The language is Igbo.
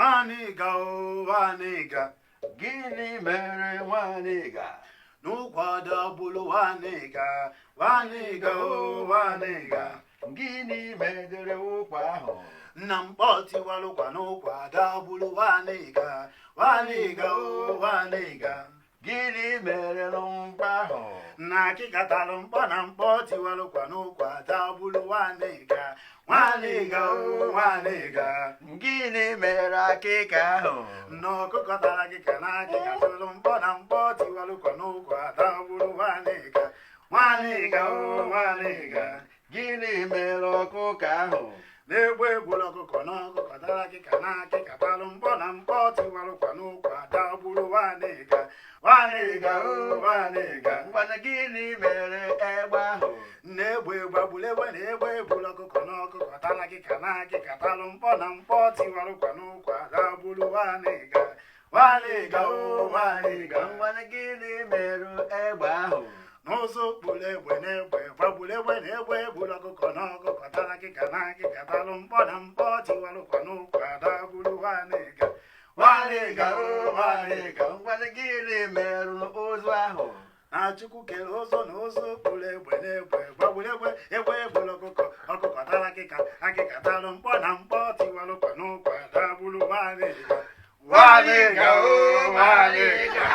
Nwaniga o, nwaniga. Gịnị mere nwaniga? N'ụkwa dagburu nwaniga, nwaniga o, nwaniga. Gịnị medere ụkwa ahụ? Nna mkpọ tiwalụkwa n'ụkwa dagburu nwaniga, nwaniga o, nwaniga. Gịnị mere mkpa ahụ? Na akịka talụ mkpọ na mkpọ tiwalụkwa n'ụkwa dagburu nwaniga, nwaniga o, nwaniga. Gịnị mere akịka ahụ? Na ọkụkọ tara akịka na akịka tụrụ mkpọ na mkpọ tiwalụkwa n'ụkwa dagburu nwaniga, nwaniga o, nwaniga. Gịnị mere ọkụkọ ahụ? Na-egbu egburu ọkụkọ na ọkụkọ tara akịka na akịka talụ mkpọ na mkpọ tiwalụkwa n'ụkwa dagburu nwaniga, nwaniga o, nwaniga. Ngwanụ, gịnị mere egbe ahụ? Na-egbe gbagburu egbe na egbe egburu ọkụkọ na ọkụkọ tara akịka na akịka talụ mkpọ na mkpọ tiwalụkwa n'ụkwa dagburu nwaniga, nwaniga o, nwaniga. Ngwanụ, gịnị mere egbe ahụ? N'ụzọ kpụrụ egbe na egbe gbagburu egbe na egbe egburu ọkụkọ na ọkụkọ tara akịka na akịka talụ mkpọ na mkpọ tiwalụkwa n'ụkwa dagburu nwaniga, nwaniga o, nwaniga. Ngwanụ, gịnị mere ụzụ ahụ? Na Chukwu kere ụzọ na ụzọ kpụrụ egbe na egbe gbagburu egbe, egbe egburu ọkụkọ, ọkụkọ tara akịka, akịka talụ mkpọ na mkpọ tiwalụkwa n'ụkwa dagburu nwaniga, nwaniga o, nwaniga.